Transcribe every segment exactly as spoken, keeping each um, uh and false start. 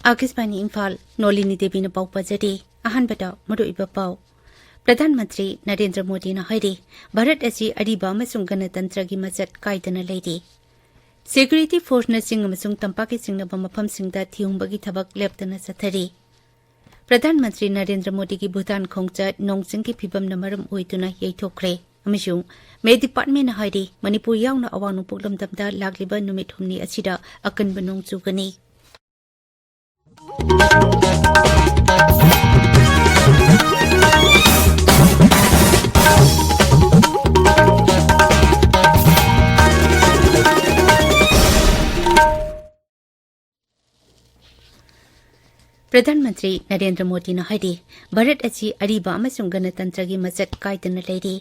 ꯑꯥꯀꯥꯁꯕꯥꯅꯤ ꯏꯝꯐꯥꯜ, ꯅꯣꯂꯤꯅꯤ ꯗꯦꯕꯤꯅ ꯄꯥꯎ ꯄꯥꯖꯔꯤ꯫ ꯑꯍꯥꯟꯕꯗ ꯃꯔꯨꯑꯣꯏꯕ ꯄꯥꯎ꯫ ꯄ꯭ꯔꯙꯥꯟ ꯃꯟꯇ꯭ꯔꯤ ꯅꯔꯦꯟꯗ꯭ꯔ ꯃꯣꯗꯤꯅ ꯍꯥꯏꯔꯤ, ꯚꯥꯔꯠ ꯑꯁꯤ ꯑꯔꯤꯕ ꯑꯃꯁꯨꯡ ꯒꯅꯇꯟꯇ꯭ꯔꯒꯤ ꯃꯆꯠ ꯀꯥꯏꯗꯅ ꯂꯩꯔꯤ꯫ ꯁꯦꯀ꯭ꯌꯨꯔꯤꯇꯤ ꯐꯣꯔꯁꯅ ꯆꯤꯡ ꯑꯃꯁꯨꯡ ꯇꯝꯄꯥꯛꯀꯤ ꯆꯤꯡꯅꯕ ꯃꯐꯝꯁꯤꯡꯗ ꯊꯤꯍꯨꯝꯕꯒꯤ ꯊꯕꯛ ꯂꯦꯞꯇꯅ ꯆꯠꯊꯔꯤ꯫ ꯄ꯭ꯔꯙꯥꯟ ꯃꯟꯇ꯭ꯔꯤ ꯅꯔꯦꯟꯗ꯭ꯔ ꯃꯣꯗꯤꯒꯤ ꯚꯨꯇꯥꯟ ꯈꯣꯡꯆꯠ ꯅꯣꯡ ꯆꯤꯡꯒꯤ ꯐꯤꯕꯝꯅ ꯃꯔꯝ ꯑꯣꯏꯗꯨꯅ ꯌꯩꯊꯣꯛꯈ꯭ꯔꯦ ꯑꯃꯁꯨꯡ ꯃꯦ ꯗꯤꯄꯥꯔꯠꯃꯦꯟꯅ ꯍꯥꯏꯔꯤ, ꯃꯅꯤꯄꯨꯔ ꯌꯥꯎꯅ ꯑꯋꯥꯡ ꯅꯣꯡꯄꯣꯛ ꯂꯝꯗꯝꯗ ꯂꯥꯛꯂꯤꯕ ꯅꯨꯃꯤꯠ ꯍꯨꯝꯅꯤ ꯑꯁꯤꯗ ꯑꯀꯟꯕ ꯅꯣꯡ ꯆꯨꯒꯅꯤ꯫ ꯄ꯭ꯔꯙꯥꯟ ꯃꯟꯇ꯭ꯔꯤ ꯅꯔꯦꯟꯗ꯭ꯔ ꯃꯣꯗꯤꯅ ꯍꯥꯏꯔꯤ, ꯚꯥꯔꯠ ꯑꯁꯤ ꯑꯔꯤꯕ ꯑꯃꯁꯨꯡ ꯒꯅꯇꯟꯇ꯭ꯔꯒꯤ ꯃꯆꯠ ꯀꯥꯏꯗꯅ ꯂꯩꯔꯤ꯫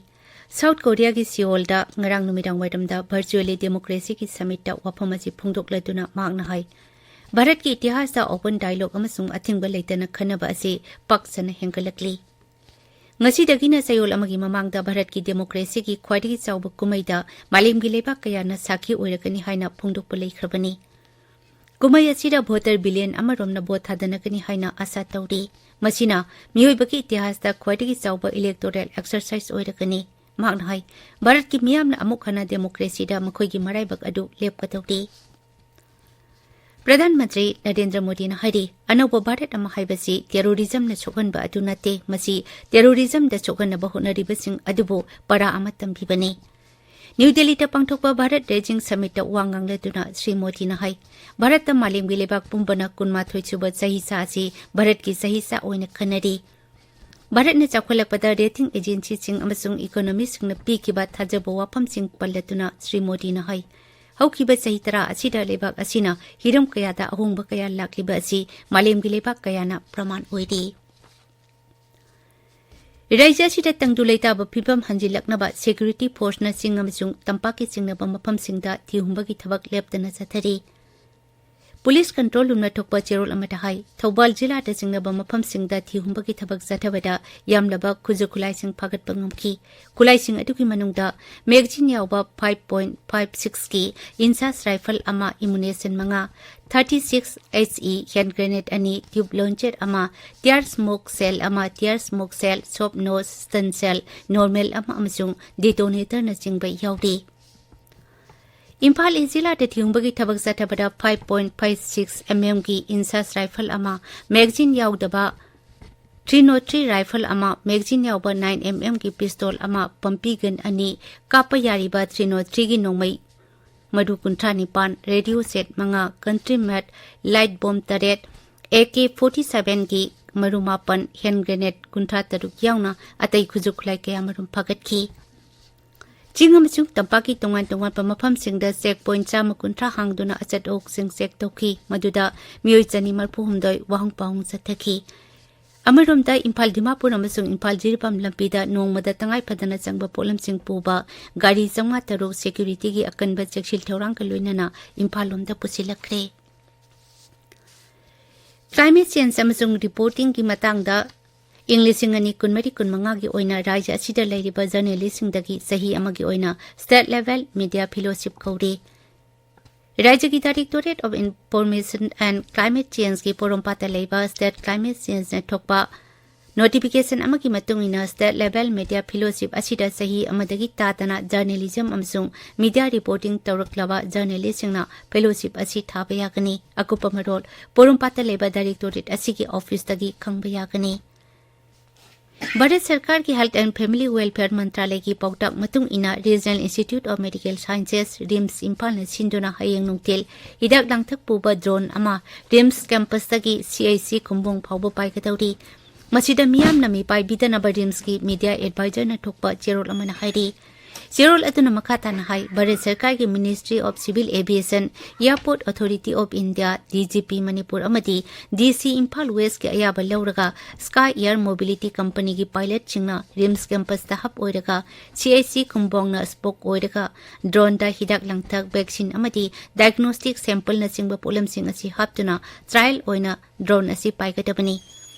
ꯁꯥꯎꯊ ꯀꯣꯔꯤꯌꯥꯒꯤ ꯁꯤꯑꯣꯜꯗ ꯉꯔꯥꯡ ꯅꯨꯃꯤꯗꯥꯡ ꯋꯥꯏꯔꯝꯗ ꯚꯔꯆꯨꯑꯦꯜꯂꯤ ꯗꯦꯃꯣꯀ꯭ꯔꯦꯁꯤꯒꯤ ꯁꯃꯤꯠꯇ ꯋꯥꯐꯝ ꯑꯁꯤ ꯐꯣꯡꯗꯣꯛꯂꯗꯨꯅ ꯃꯍꯥꯛꯅ ꯍꯥꯏ, ꯚꯥꯔꯠꯀꯤ ꯏꯇꯤꯍꯥꯁꯇ ꯑꯣꯄꯟ ꯗꯥꯏꯂꯣꯒ ꯑꯃꯁꯨꯡ ꯑꯊꯤꯡꯕ ꯂꯩꯇꯅ ꯈꯟꯅꯕ ꯑꯁꯤ ꯄꯥꯛ ꯁꯟꯅ ꯍꯦꯟꯒꯠꯂꯛꯂꯤ꯫ ꯉꯁꯤꯗꯒꯤꯅ ꯆꯌꯣꯜ ꯑꯃꯒꯤ ꯃꯃꯥꯡꯗ ꯚꯥꯔꯠꯀꯤ ꯗꯦꯃꯣꯀ꯭ꯔꯦꯁꯤꯒꯤ ꯈ꯭ꯋꯥꯏꯗꯒꯤ ꯆꯥꯎꯕ ꯀꯨꯝꯍꯩꯗ ꯃꯥꯂꯦꯝꯒꯤ ꯂꯩꯕꯥꯛ ꯀꯌꯥꯅ ꯁꯥꯈꯤ ꯑꯣꯏꯔꯒꯅꯤ ꯍꯥꯏꯅ ꯐꯣꯡꯗꯣꯛꯄ ꯂꯩꯈ꯭ꯔꯕꯅꯤ꯫ ꯀꯨꯝꯍꯩ ꯑꯁꯤꯗ ꯚꯣꯇꯔ ꯕꯤꯂꯤꯌꯟ ꯑꯃꯔꯣꯝꯅ ꯚꯣꯠ ꯊꯥꯗꯅꯒꯅꯤ ꯍꯥꯏꯅ ꯑꯥꯁꯥ ꯇꯧꯔꯤ꯫ ꯃꯁꯤꯅ ꯃꯤꯑꯣꯏꯕꯒꯤ ꯏꯇꯤꯍꯥꯁꯇ ꯈ꯭ꯋꯥꯏꯗꯒꯤ ꯆꯥꯎꯕ ꯏꯂꯦꯛꯇꯣꯔꯦꯜ ꯑꯦꯛꯁꯔꯁꯥꯏꯖ ꯑꯣꯏꯔꯒꯅꯤ꯫ ꯃꯍꯥꯛꯅ ꯍꯥꯏ, ꯚꯥꯔꯠꯀꯤ ꯃꯤꯌꯥꯝꯅ ꯑꯃꯨꯛ ꯍꯟꯅ ꯗꯦꯃꯣꯀ꯭ꯔꯦꯁꯤꯗ ꯃꯈꯣꯏꯒꯤ ꯃꯔꯥꯏꯕꯛ ꯑꯗꯨ ꯂꯦꯞꯀꯗꯧꯔꯤ꯫ ꯄ꯭ꯔꯙꯥꯟ ꯃꯟꯇ꯭ꯔꯤ ꯅꯔꯦꯟꯗ꯭ꯔ ꯃꯣꯗꯤꯅ ꯍꯥꯏꯔꯤ, ꯑꯅꯧꯕ ꯚꯥꯔꯠ ꯑꯃ ꯍꯥꯏꯕꯁꯤ ꯇꯦꯔꯣꯔꯤꯖꯝꯅ ꯁꯣꯛꯍꯟꯕ ꯑꯗꯨ ꯅꯠꯇꯦ, ꯃꯁꯤ ꯇꯦꯔꯣꯔꯤꯖꯝꯗ ꯁꯣꯛꯍꯟꯅꯕ ꯍꯣꯠꯅꯔꯤꯕꯁꯤꯡ ꯑꯗꯨꯕꯨ ꯄꯔꯥ ꯑꯃ ꯇꯝꯕꯤꯕꯅꯤ꯫ ꯅ꯭ꯌꯨ ꯗꯦꯜꯂꯤꯗ ꯄꯥꯡꯊꯣꯛꯄ ꯚꯥꯔꯠ ꯔꯦꯖꯤꯡ ꯁꯃꯤꯠꯇ ꯋꯥ ꯉꯥꯡꯂꯗꯨꯅ ꯁ꯭ꯔꯤ ꯃꯣꯗꯤꯅ ꯍꯥꯏ, ꯚꯥꯔꯠꯇ ꯃꯥꯂꯦꯝꯒꯤ ꯂꯩꯕꯥꯛ ꯄꯨꯝꯕꯅ ꯀꯨꯟꯃꯥꯊꯣꯏ ꯁꯨꯕ ꯆꯍꯤꯆꯥ ꯑꯁꯤ ꯚꯥꯔꯠꯀꯤ ꯆꯍꯤꯆꯥ ꯑꯣꯏꯅ ꯈꯟꯅꯔꯤ꯫ ꯚꯥꯔꯠꯅ ꯆꯥꯎꯈꯠꯂꯛꯄꯗ ꯔꯦꯇꯤꯡ ꯑꯦꯖꯦꯟꯁꯤꯁꯤꯡ ꯑꯃꯁꯨꯡ ꯏꯀꯣꯅꯣꯃꯤꯁ꯭ꯠꯁꯤꯡꯅ ꯄꯤꯈꯤꯕ ꯊꯥꯖꯕ ꯋꯥꯐꯝꯁꯤꯡ ꯄꯜꯂꯗꯨꯅ ꯁ꯭ꯔꯤ ꯃꯣꯗꯤꯅ ꯍꯥꯏ, ꯍꯧꯈꯤꯕ ꯆꯍꯤ ꯇꯔꯥ ꯑꯁꯤꯗ ꯂꯩꯕꯥꯛ ꯑꯁꯤꯅ ꯍꯤꯔꯝ ꯀꯌꯥꯗ ꯑꯍꯣꯡꯕ ꯀꯌꯥ ꯂꯥꯛꯂꯤꯕ ꯑꯁꯤ ꯃꯥꯂꯦꯝꯒꯤ ꯂꯩꯕꯥꯛ ꯀꯌꯥꯅ ꯄ꯭ꯔꯃꯥꯟ ꯑꯣꯏꯔꯤ꯫ ꯔꯥꯖ꯭ꯌ ꯑꯁꯤꯗ ꯇꯪꯗꯨ ꯂꯩꯇꯥꯕ ꯐꯤꯕꯝ ꯍꯟꯖꯤꯜꯂꯛꯅꯕ ꯁꯦꯀ꯭ꯌꯨꯔꯤꯇꯤ ꯐꯣꯔꯁꯅ ꯆꯤꯡ ꯑꯃꯁꯨꯡ ꯇꯝꯄꯥꯛꯀꯤ ꯆꯤꯡꯅꯕ ꯃꯐꯝꯁꯤꯡꯗ ꯊꯤꯍꯨꯝꯕꯒꯤ ꯊꯕꯛ ꯂꯦꯞꯇꯅ ꯆꯠꯊꯔꯤ꯫ ꯄꯨꯂꯤꯁ ꯀꯟꯇ꯭ꯔꯣꯜ ꯔꯨꯝꯅ ꯊꯣꯛꯄ ꯆꯦꯔꯣꯜ ꯑꯃꯗ ꯍꯥꯏ, ꯊꯧꯕꯥꯜ ꯖꯤꯂꯥꯗ ꯆꯤꯡꯅꯕ ꯃꯐꯝꯁꯤꯡꯗ ꯊꯤ ꯍꯨꯝꯕꯒꯤ ꯊꯕꯛ ꯆꯠꯊꯕꯗ ꯌꯥꯝꯂꯕ ꯈꯨꯠꯁꯨ ꯈꯨꯠꯂꯥꯏꯁꯤꯡ ꯐꯥꯒꯠꯄ ꯉꯝꯈꯤ꯫ ꯈꯨꯠꯂꯥꯏꯁꯤꯡ ꯑꯗꯨꯒꯤ ꯃꯅꯨꯡꯗ ꯃꯦꯒꯖꯤꯟ ꯌꯥꯎꯕ five point five six ꯀꯤ INSAS rifle ꯑꯃ, ammunition ꯃꯉꯥ, thirty six H E hand grenade ꯑꯅꯤ, tube launcher ꯑꯃ, tear smoke shell ꯑꯃ, tear smoke shell, soft nose stun shell, normal ꯑꯃ ꯑꯃꯁꯨꯡ detonatorꯅꯆꯤꯡꯕ ꯌꯥꯎꯔꯤ꯫ ꯏꯝꯐꯥꯜ ꯏꯁ ꯖꯤꯂꯥꯗ ꯊꯤꯍꯨꯝꯕꯒꯤ ꯊꯕꯛ ꯆꯠꯊꯕꯗ five point five six M M ꯒꯤ INSAS rifle ꯑꯃ, ꯃꯦꯒꯖꯤꯟ ꯌꯥꯎꯗꯕ three oh three rifle ꯑꯃ, ꯃꯦꯒꯖꯤꯟ ꯌꯥꯎꯕ nine M M ꯒꯤ pistol ꯑꯃ, ꯄꯝꯄꯤ ꯒꯟ ꯑꯅꯤ, ꯀꯥꯞꯄ ꯌꯥꯔꯤꯕ three oh three ꯒꯤ ꯅꯣꯡꯃꯩ ꯃꯔꯨ ꯀꯨꯟꯊ꯭ꯔꯥ ꯅꯤꯄꯥꯟ, radio set ꯃꯉꯥ, country made light bomb ꯇꯔꯦꯠ, A K forty seven ꯒꯤ ꯃꯔꯨ ꯃꯥꯄꯟ, hand grenade ꯀꯨꯟꯊ꯭ꯔꯥ ꯇꯔꯨꯛ ꯌꯥꯎꯅ ꯑꯇꯩ ꯈꯨꯠꯁꯨ ꯈꯨꯠꯂꯥꯏ ꯀꯌꯥ ꯃꯔꯨꯝ ꯐꯥꯒꯠꯈꯤ꯫ ꯆꯤꯡ ꯑꯃꯁꯨꯡ ꯇꯝꯄꯥꯛꯀꯤ ꯇꯣꯉꯥꯟ ꯇꯣꯉꯥꯟꯕ ꯃꯐꯝꯁꯤꯡꯗ check point ꯆꯥꯝꯃ ꯀꯨꯟꯊ꯭ꯔꯥ ꯍꯥꯡꯗꯨꯅ ꯑꯆꯠ ꯑꯣꯛꯁꯤꯡ check ꯇꯧꯈꯤ꯫ ꯃꯗꯨꯗ ꯃꯤꯑꯣꯏ ꯆꯅꯤ ꯃꯔꯤꯐꯨ ꯍꯨꯝꯗꯣꯏ ꯋꯥꯍꯪ ꯄꯥꯎꯍꯪ ꯆꯠꯊꯈꯤ꯫ ꯑꯃꯔꯣꯝꯗ ꯏꯝꯐꯥꯜ ꯗꯤꯃꯥꯄꯨꯔ ꯑꯃꯁꯨꯡ ꯏꯝꯐꯥꯜ ꯖꯤꯔꯤꯕꯥꯝ ꯂꯝꯕꯤꯗ ꯅꯣꯡꯃꯗ ꯇꯉꯥꯏ ꯐꯗꯅ ꯆꯪꯕ ꯄꯣꯠꯂꯝꯁꯤꯡ ꯄꯨꯕ ꯒꯥꯔꯤ ꯆꯥꯝꯃꯉꯥ ꯇꯔꯨꯛ securityꯒꯤ ꯑꯀꯟꯕ ꯆꯦꯛꯁꯤꯜ ꯊꯧꯔꯥꯡꯒ ꯂꯣꯏꯅꯅ ꯏꯝꯐꯥꯜ ꯂꯣꯝꯗ ꯄꯨꯁꯤꯜꯂꯛꯈ꯭ꯔꯦ꯫ Climate change ꯑꯃꯁꯨꯡ reportingꯒꯤ ꯃꯇꯥꯡꯗ ꯏꯪ ꯂꯤꯁꯤꯡ ꯑꯅꯤ ꯀꯨꯟꯃꯔꯤ ꯀꯨꯟꯃꯉꯥꯒꯤ ꯑꯣꯏꯅ ꯔꯥꯖ꯭ꯌ ꯑꯁꯤꯗ ꯂꯩꯔꯤꯕ journalistꯁꯤꯡꯗꯒꯤ ꯆꯍꯤ ꯑꯃꯒꯤ ꯑꯣꯏꯅ state level media fellowship ꯀꯧꯔꯤ꯫ ꯔꯥꯖ꯭ꯌꯒꯤ Directorate of Information and Climate Changeꯀꯤ ꯄꯣꯔꯣꯝꯄꯥꯠꯇ ꯂꯩꯕ state climate changeꯅ ꯊꯣꯛꯄ notification ꯑꯃꯒꯤ ꯃꯇꯨꯡ ꯏꯟꯅ state level media fellowship ꯑꯁꯤꯗ ꯆꯍꯤ ꯑꯃꯗꯒꯤ ꯇꯥꯗꯅ journalism ꯑꯃꯁꯨꯡ media reporting ꯇꯧꯔꯛꯂꯕ journalistꯁꯤꯡꯅ fellowship ꯑꯁꯤ ꯊꯥꯕ ꯌꯥꯒꯅꯤ꯫ ꯑꯀꯨꯞꯄ ꯃꯔꯣꯜ ꯄꯣꯔꯣꯝꯄꯥꯠꯇ ꯂꯩꯕ Directorate ꯑꯁꯤꯒꯤ officeꯇꯒꯤ ꯈꯪꯕ ꯌꯥꯒꯅꯤ꯫ ꯚꯥꯔꯠ ꯁꯔꯀꯥꯔꯒꯤ Health and Family Welfare ꯃꯟꯇ꯭ꯔꯥꯂꯌꯒꯤ ꯄꯥꯎꯇꯥꯛ ꯃꯇꯨꯡ ꯏꯟꯅ Regional Institute of Medical Sciences, RIMS, ꯏꯝꯐꯥꯜꯅ ꯁꯤꯟꯗꯨꯅ ꯍꯌꯦꯡ ꯅꯨꯡꯊꯤꯜ ꯍꯤꯗꯥꯛ ꯂꯥꯡꯊꯛ ꯄꯨꯕ drone ꯑꯃ RIMS campusꯇꯒꯤ CHC ꯈꯨꯝꯕꯣꯡ ꯐꯥꯎꯕ ꯄꯥꯏꯒꯗꯧꯔꯤ꯫ ꯃꯁꯤꯗ ꯃꯤꯌꯥꯝꯅ ꯃꯤꯄꯥꯏꯕꯤꯗꯅꯕ RIMSꯀꯤ media advisorꯅ ꯊꯣꯛꯄ ꯆꯦꯔꯣꯜ ꯑꯃꯅ ꯍꯥꯏꯔꯤ꯫ ꯆꯦꯔꯣꯜ ꯑꯗꯨꯅ ꯃꯈꯥ ꯇꯥꯅ ꯍꯥꯏ, ꯚꯥꯔꯠ ꯁꯔꯀꯥꯔꯒꯤ Ministry of Civil Aviation, Airport Authority of India, D G P Manipur ꯑꯃꯗꯤ D C ꯏꯝꯐꯥꯜ ꯋꯦꯁꯀꯤ ꯑꯌꯥꯕ ꯂꯧꯔꯒ Sky Air Mobility Companyꯒꯤ pilotꯁꯤꯡꯅ RIMS campusꯇ hub ꯑꯣꯏꯔꯒ, C H C ꯀꯨꯝꯕꯣꯡꯅ spoke ꯑꯣꯏꯔꯒ, droneꯗ ꯍꯤꯗꯥꯛ ꯂꯥꯡꯊꯛ, vaccine ꯑꯃꯗꯤ diagnostic sampleꯅꯆꯤꯡꯕ ꯄꯣꯠꯂꯝꯁꯤꯡ ꯑꯁꯤ ꯍꯥꯞꯇꯨꯅ trial ꯑꯣꯏꯅ drone ꯑꯁꯤ ꯄꯥꯏꯒꯗꯕꯅꯤ꯫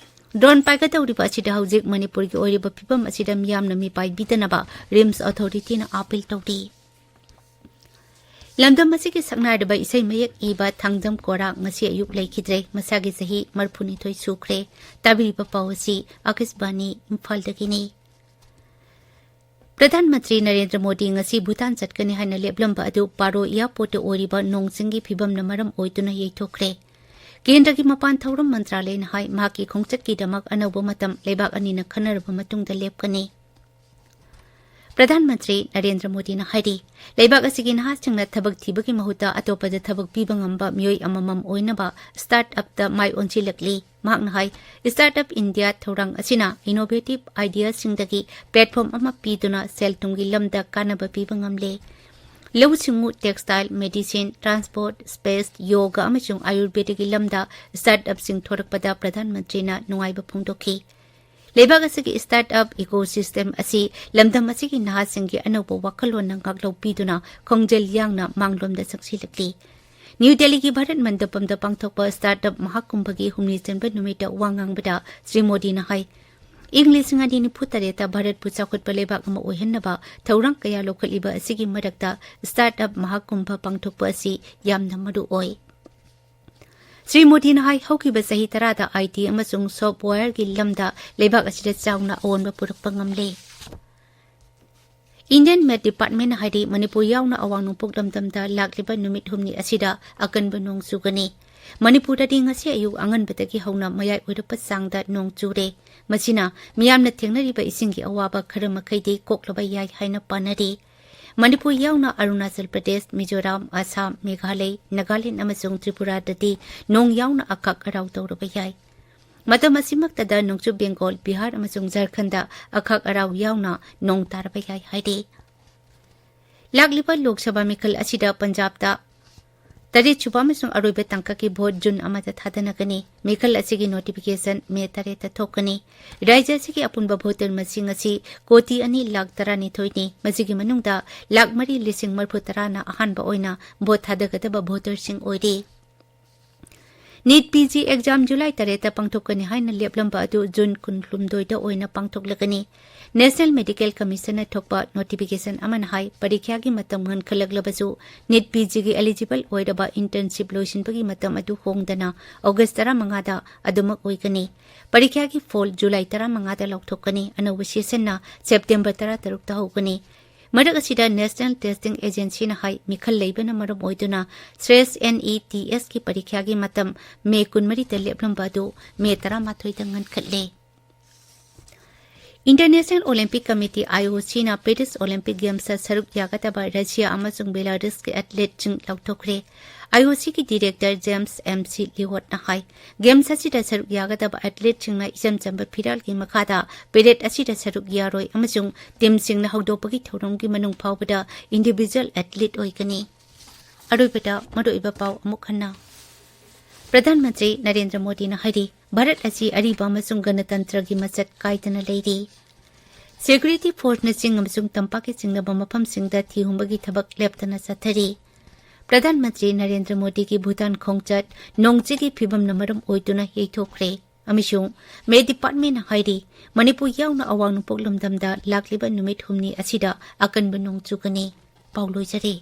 Drone ꯄꯥꯏꯒꯗꯧꯔꯤꯕ ꯑꯁꯤꯗ ꯍꯧꯖꯤꯛ ꯃꯅꯤꯄꯨꯔꯒꯤ ꯑꯣꯏꯔꯤꯕ ꯐꯤꯕꯝ ꯑꯁꯤꯗ ꯃꯤꯌꯥꯝꯅ ꯃꯤꯄꯥꯏꯕꯤꯗꯅꯕ RIMS Authorityꯅ appeal ꯇꯧꯔꯤ꯫ ꯂꯝꯗꯝ ꯑꯁꯤꯒꯤ ꯁꯛꯅꯥꯏꯔꯕ ꯏꯁꯩ ꯃꯌꯦꯛ ꯏꯕ ꯊꯥꯡꯖꯝ ꯀꯣꯔꯥ ꯉꯁꯤ ꯑꯌꯨꯛ ꯂꯩꯈꯤꯗ꯭ꯔꯦ꯫ ꯃꯁꯥꯒꯤ ꯆꯍꯤ ꯃꯔꯤꯐꯨꯅꯤꯊꯣꯏ ꯁꯨꯈ꯭ꯔꯦ꯫ ꯇꯥꯕꯤꯔꯤꯕ ꯄꯥꯎ ꯑꯁꯤ ꯑꯀꯥꯁꯕꯥꯅꯤ ꯏꯝꯐꯥꯜꯗꯒꯤꯅꯤ꯫ ꯄ꯭ꯔꯙꯥꯟ ꯃꯟꯇ꯭ꯔꯤ ꯅꯔꯦꯟꯗ꯭ꯔ ꯃꯣꯗꯤ ꯉꯁꯤ ꯚꯨꯇꯥꯟ ꯆꯠꯀꯅꯤ ꯍꯥꯏꯅ ꯂꯦꯞꯂꯝꯕ ꯑꯗꯨ ꯄꯥꯔꯣ airportꯇ ꯑꯣꯏꯔꯤꯕ ꯅꯣꯡ ꯆꯤꯡꯒꯤ ꯐꯤꯕꯝꯅ ꯃꯔꯝ ꯑꯣꯏꯗꯨꯅ ꯌꯩꯊꯣꯛꯈ꯭ꯔꯦ꯫ ꯀꯦꯟꯗ꯭ꯔꯒꯤ ꯃꯄꯥꯟ ꯊꯧꯔꯝ ꯃꯟꯇ꯭ꯔꯥꯂꯌꯅ ꯍꯥꯏ, ꯃꯍꯥꯛꯀꯤ ꯈꯣꯡꯆꯠꯀꯤꯗꯃꯛ ꯑꯅꯧꯕ ꯃꯇꯝ ꯂꯩꯕꯥꯛ ꯑꯅꯤꯅ ꯈꯟꯅꯔꯕ ꯃꯇꯨꯡꯗ ꯂꯦꯞꯀꯅꯤ꯫ ꯄ꯭ꯔꯙꯥꯟ ꯃꯟꯇ꯭ꯔꯤ ꯅꯔꯦꯟꯗ꯭ꯔ ꯃꯣꯗꯤꯅ ꯍꯥꯏꯔꯤ, ꯂꯩꯕꯥꯛ ꯑꯁꯤꯒꯤ ꯅꯍꯥꯁꯤꯡꯅ ꯊꯕꯛ ꯊꯤꯕꯒꯤ ꯃꯍꯨꯠꯇ ꯑꯇꯣꯞꯄꯗ ꯊꯕꯛ ꯄꯤꯕ ꯉꯝꯕ ꯃꯤꯑꯣꯏ ꯑꯃꯃꯝ ꯑꯣꯏꯅꯕ start-upꯇ ꯃꯥꯏ ꯑꯣꯟꯁꯤꯜꯂꯛꯂꯤ꯫ ꯃꯍꯥꯛꯅ ꯍꯥꯏ, Start-up India ꯊꯧꯔꯥꯡ ꯑꯁꯤꯅ innovative ideaꯁꯤꯡꯗꯒꯤ platform ꯑꯃ ꯄꯤꯗꯨꯅ ꯁꯦꯜ ꯊꯨꯝꯒꯤ ꯂꯝꯗ ꯀꯥꯟꯅꯕ ꯄꯤꯕ ꯉꯝꯂꯦ꯫ ꯂꯧꯎ ꯁꯤꯡꯎ, textile, medicine, transport, space, yoga ꯑꯃꯁꯨꯡ ꯑꯥꯌꯨꯔꯕꯦꯗꯒꯤ ꯂꯝꯗ start-upꯁꯤꯡ ꯊꯣꯔꯛꯄꯗ ꯄ꯭ꯔꯙꯥꯟ ꯃꯟꯇ꯭ꯔꯤꯅ ꯅꯨꯡꯉꯥꯏꯕ ꯐꯣꯡꯗꯣꯛꯈꯤ꯫ ꯂꯩꯕꯥꯛ ꯑꯁꯤꯒꯤ start-up ecosystem ꯑꯁꯤ ꯂꯝꯗꯝ ꯑꯁꯤꯒꯤ ꯅꯍꯥꯁꯤꯡꯒꯤ ꯑꯅꯧꯕ ꯋꯥꯈꯜꯂꯣꯟꯅ ꯉꯥꯛꯂꯧ ꯄꯤꯗꯨꯅ ꯈꯣꯡꯖꯦꯜ ꯌꯥꯡꯅ ꯃꯥꯡꯂꯣꯝꯗ ꯆꯪꯁꯤꯜꯂꯛꯂꯤ꯫ ꯅ꯭ꯌꯨ ꯗꯦꯜꯂꯤꯒꯤ ꯚꯥꯔꯠ ꯃꯟꯗꯄꯝꯗ ꯄꯥꯡꯊꯣꯛꯄ start-up ꯃꯍꯥꯀꯨꯝꯚꯒꯤ ꯍꯨꯝꯅꯤ ꯆꯟꯕ ꯅꯨꯃꯤꯠꯇ ꯋꯥ ꯉꯥꯡꯕꯗ ꯁ꯭ꯔꯤ ꯃꯣꯗꯤꯅ ꯍꯥꯏ, ꯏꯪ ꯂꯤꯁꯤꯡ ꯑꯅꯤ ꯅꯤꯐꯨ ꯇꯔꯦꯠꯇ ꯚꯥꯔꯠꯄꯨ ꯆꯥꯎꯈꯠꯄ ꯂꯩꯕꯥꯛ ꯑꯃ ꯑꯣꯏꯍꯟꯅꯕ ꯊꯧꯔꯥꯡ ꯀꯌꯥ ꯂꯧꯈꯠꯂꯤꯕ ꯑꯁꯤꯒꯤ ꯃꯔꯛꯇ start-up ꯃꯍꯥꯀꯨꯝꯚ ꯄꯥꯡꯊꯣꯛꯄ ꯑꯁꯤ ꯌꯥꯝꯅ ꯃꯔꯨ ꯑꯣꯏ꯫ ꯁ꯭ꯔꯤ ꯃꯣꯗꯤꯅ ꯍꯥꯏ, ꯍꯧꯈꯤꯕ ꯆꯍꯤ ꯇꯔꯥꯗ I T ꯑꯃꯁꯨꯡ softwareꯒꯤ ꯂꯝꯗ ꯂꯩꯕꯥꯛ ꯑꯁꯤꯗ ꯆꯥꯎꯅ ꯑꯑꯣꯟꯕ ꯄꯨꯔꯛꯄ ꯉꯝꯂꯦ꯫ Indian Met Departmentꯅ ꯍꯥꯏꯔꯤ, ꯃꯅꯤꯄꯨꯔ ꯌꯥꯎꯅ ꯑꯋꯥꯡ ꯅꯣꯡꯄꯣꯛ ꯂꯝꯗꯝꯗ ꯂꯥꯛꯂꯤꯕ ꯅꯨꯃꯤꯠ ꯍꯨꯝꯅꯤ ꯑꯁꯤꯗ ꯑꯀꯟꯕ ꯅꯣꯡ ꯆꯨꯒꯅꯤ꯫ ꯃꯅꯤꯄꯨꯔꯗꯗꯤ ꯉꯁꯤ ꯑꯌꯨꯛ ꯑꯉꯟꯕꯗꯒꯤ ꯍꯧꯅ ꯃꯌꯥꯏ ꯑꯣꯏꯔꯞꯄ ꯆꯥꯡꯗ ꯅꯣꯡ ꯆꯨꯔꯦ꯫ ꯃꯁꯤꯅ ꯃꯤꯌꯥꯝꯅ ꯊꯦꯡꯅꯔꯤꯕ ꯏꯁꯤꯡꯒꯤ ꯑꯋꯥꯕ ꯈꯔ ꯃꯈꯩꯗꯤ ꯀꯣꯛꯂꯕ ꯌꯥꯏ ꯍꯥꯏꯅ ꯄꯥꯅꯔꯤ꯫ ꯃꯅꯤꯄꯨꯔ ꯌꯥꯎꯅ ꯑꯔꯨꯅꯥꯆꯜ ꯄ꯭ꯔꯗꯦꯁ, ꯃꯤꯖꯣꯔꯥꯝ, ꯑꯁꯥꯝ, ꯃꯦꯘꯥꯂꯌ, ꯅꯥꯒꯥꯂꯦꯟꯗ ꯑꯃꯁꯨꯡ ꯇ꯭ꯔꯤꯄꯨꯔꯥꯗꯗꯤ ꯅꯣꯡ ꯌꯥꯎꯅ ꯑꯈꯥꯛ ꯑꯔꯥꯎ ꯇꯧꯔꯕ ꯌꯥꯏ꯫ ꯃꯇꯝ ꯑꯁꯤꯃꯛꯇꯗ ꯅꯣꯡꯆꯨꯞ ꯕꯦꯡꯒꯣꯜ, ꯕꯤꯍꯥꯔ ꯑꯃꯁꯨꯡ ꯖꯔꯈꯟꯗ ꯑꯈꯥꯛ ꯑꯔꯥꯎ ꯌꯥꯎꯅ ꯅꯣꯡ ꯇꯥꯔꯕ ꯌꯥꯏ ꯍꯥꯏꯔꯤ꯫ ꯂꯥꯛꯂꯤꯕ ꯂꯣꯛ ꯁꯚꯥ ꯃꯤꯈꯜ ꯑꯁꯤꯗ ꯄꯟꯖꯥꯕꯇ ꯇꯔꯦꯠ ꯁꯨꯕ ꯑꯃꯁꯨꯡ ꯑꯔꯣꯏꯕ ꯇꯥꯡꯀꯛꯀꯤ ꯚꯣꯠ ꯖꯨꯟ ꯑꯃꯗ ꯊꯥꯗꯅꯒꯅꯤ꯫ ꯃꯤꯈꯜ ꯑꯁꯤꯒꯤ ꯅꯣꯇꯤꯐꯤꯀꯦꯁꯟ ꯃꯦ ꯇꯔꯦꯠꯇ ꯊꯣꯛꯀꯅꯤ꯫ ꯔꯥꯖ꯭ꯌ ꯑꯁꯤꯒꯤ ꯑꯄꯨꯟꯕ ꯚꯣꯇꯔ ꯃꯁꯤꯡ ꯑꯁꯤ ꯀꯣꯇꯤ ꯑꯅꯤ ꯂꯥꯈ ꯇꯔꯥꯅꯤꯊꯣꯏꯅꯤ꯫ ꯃꯁꯤꯒꯤ ꯃꯅꯨꯡꯗ ꯂꯥꯈ ꯃꯔꯤ ꯂꯤꯁꯤꯡ ꯃꯔꯤꯐꯨ ꯇꯔꯥꯅ ꯑꯍꯥꯟꯕ ꯑꯣꯏꯅ ꯚꯣꯠ ꯊꯥꯗꯒꯗꯕ ꯚꯣꯇꯔꯁꯤꯡ ꯑꯣꯏꯔꯤ꯫ NEET P G exam July ꯇꯔꯦꯠꯇ ꯄꯥꯡꯊꯣꯛꯀꯅꯤ ꯍꯥꯏꯅ ꯂꯦꯞꯂꯝꯕ ꯑꯗꯨ ꯖꯨꯟ ꯀꯨꯟꯍꯨꯝꯗꯣꯏꯗ ꯑꯣꯏꯅ ꯄꯥꯡꯊꯣꯛꯂꯒꯅꯤ꯫ ꯅꯦꯁꯅꯦꯜ ꯃꯦꯗꯤꯀꯦꯜ ꯀꯃꯤꯁꯟꯅ ꯊꯣꯛꯄ ꯅꯣꯇꯤꯐꯤꯀꯦꯁꯟ ꯑꯃꯅ ꯍꯥꯏ, ꯄꯔꯤꯈ꯭ꯌꯥꯒꯤ ꯃꯇꯝ ꯉꯟꯈꯠꯂꯛꯂꯕꯁꯨ ꯅꯤꯠ ꯄꯤ ꯖꯤꯒꯤ ꯑꯦꯂꯤꯖꯤꯕꯜ ꯑꯣꯏꯔꯕ ꯏꯟꯇꯔꯟꯁꯤꯞ ꯂꯣꯏꯁꯤꯟꯕꯒꯤ ꯃꯇꯝ ꯑꯗꯨ ꯍꯣꯡꯗꯅ ꯑꯣꯒꯁ ꯇꯔꯥꯃꯉꯥꯗ ꯑꯗꯨꯃꯛ ꯑꯣꯏꯒꯅꯤ꯫ ꯄꯔꯤꯈ꯭ꯌꯥꯒꯤ ꯐꯣꯜ ꯖꯨꯂꯥꯏ ꯇꯔꯥꯃꯉꯥꯗ ꯂꯧꯊꯣꯛꯀꯅꯤ꯫ ꯑꯅꯧꯕ ꯁꯦꯁꯟꯅ ꯁꯦꯞꯇꯦꯝꯕꯔ ꯇꯔꯥꯇꯔꯨꯛꯇ ꯍꯧꯒꯅꯤ꯫ ꯃꯔꯛ ꯑꯁꯤꯗ ꯅꯦꯁꯅꯦꯜ ꯇꯦꯁꯇꯤꯡ ꯑꯦꯖꯦꯟꯁꯤꯅ ꯍꯥꯏ, ꯃꯤꯈꯜ ꯂꯩꯕꯅ ꯃꯔꯝ ꯑꯣꯏꯗꯨꯅ ꯁ꯭ꯔꯦꯁ ꯑꯦꯟ ꯏ ꯇꯤ ꯑꯦꯁꯀꯤ ꯄꯔꯤꯈ꯭ꯌꯥꯒꯤ ꯃꯇꯝ ꯃꯦ ꯀꯨꯟꯃꯔꯤꯗ ꯂꯦꯞꯂꯝꯕ ꯑꯗꯨ ꯃꯦ ꯇꯔꯥꯃꯥꯊꯣꯏꯗ ꯉꯟꯈꯠꯂꯦ꯫ International Olympic committee, I O ꯁꯤꯅ ꯄꯦꯔꯤꯁ ꯑꯣꯂꯤꯝꯄꯤꯛ ꯒꯦꯝꯁꯇ ꯁꯔꯨꯛ ꯌꯥꯒꯗꯕ ꯔꯁꯤꯌꯥ ꯑꯃꯁꯨꯡ ꯕꯦꯂꯥꯔꯨꯁꯀꯤ ꯑꯦꯊꯂꯦꯠꯁꯤꯡ ꯂꯧꯊꯣꯛꯈ꯭ꯔꯦ꯫ ꯑꯥꯏ ꯑꯣ ꯁꯤꯒꯤ ꯗꯤꯔꯦꯛꯇꯔ ꯖꯦꯝꯁ ꯑꯦꯝ ꯁꯤ ꯂꯤꯋꯣꯠꯅ ꯍꯥꯏ, ꯒꯦꯝꯁ ꯑꯁꯤꯗ ꯁꯔꯨꯛ ꯌꯥꯒꯗꯕ ꯑꯦꯊꯂꯦꯠꯁꯤꯡꯅ ꯏꯆꯝ ꯆꯝꯕ ꯐꯤꯔꯥꯜꯒꯤ ꯃꯈꯥꯗ ꯄꯦꯔꯦꯗ ꯑꯁꯤꯗ ꯁꯔꯨꯛ ꯌꯥꯔꯣꯏ ꯑꯃꯁꯨꯡ ꯇꯤꯝꯁꯤꯡꯅ ꯍꯧꯗꯣꯛꯄꯒꯤ ꯊꯧꯔꯝꯒꯤ ꯃꯅꯨꯡ ꯐꯥꯎꯕꯗ ꯏꯟꯗꯤꯚꯤꯖꯨꯋꯦꯜ ꯑꯦꯊꯂꯦꯠ ꯑꯣꯏꯒꯅꯤ꯫ ꯑꯔꯣꯏꯕꯗ ꯃꯔꯨꯑꯣꯏꯕ ꯄꯥꯎ ꯑꯃꯨꯛ ꯍꯟꯅ꯫ ꯄ꯭ꯔꯙꯥꯟ ꯃꯟꯇ꯭ꯔꯤ ꯅꯔꯦꯟꯗ꯭ꯔ ꯃꯣꯗꯤꯅ ꯍꯥꯏꯔꯤ, ꯚꯥꯔꯠ ꯑꯁꯤ ꯑꯔꯤꯕ ꯑꯃꯁꯨꯡ ꯒꯅꯇꯟꯇ꯭ꯔꯒꯤ ꯃꯁꯛ ꯀꯥꯏꯗꯅ ꯂꯩꯔꯤ꯫ ꯁꯦꯀ꯭ꯌꯨꯔꯤꯇꯤ ꯐꯣꯔꯁꯅ ꯆꯤꯡ ꯑꯃꯁꯨꯡ ꯇꯝꯄꯥꯛꯀꯤ ꯆꯤꯡꯅꯕ ꯃꯐꯝꯁꯤꯡꯗ ꯊꯤ ꯍꯨꯝꯕꯒꯤ ꯊꯕꯛ ꯂꯦꯞꯇꯅ ꯆꯠꯊꯔꯤ꯫ ꯄ꯭ꯔꯙꯥꯟ ꯃꯟꯇ꯭ꯔꯤ ꯅꯔꯦꯟꯗ꯭ꯔ ꯃꯣꯗꯤꯒꯤ ꯚꯨꯇꯥꯟ ꯈꯣꯡꯆꯠ ꯅꯣꯡꯆꯤꯒꯤ ꯐꯤꯕꯝꯅ ꯃꯔꯝ ꯑꯣꯏꯗꯨꯅ ꯌꯩꯊꯣꯛꯈ꯭ꯔꯦ ꯑꯃꯁꯨꯡ ꯃꯦ ꯗꯤꯄꯥꯔꯠꯃꯦꯟꯅ ꯍꯥꯏꯔꯤ, ꯃꯅꯤꯄꯨꯔ ꯌꯥꯎꯅ ꯑꯋꯥꯡ ꯅꯣꯡꯄꯣꯛ ꯂꯝꯗꯝꯗ ꯂꯥꯛꯂꯤꯕ ꯅꯨꯃꯤꯠ ꯍꯨꯝꯅꯤ ꯑꯁꯤꯗ ꯑꯀꯟꯕ ꯅꯣꯡ ꯆꯨꯒꯅꯤ꯫ ꯄꯥꯎ ꯂꯣꯏꯖꯔꯦ꯫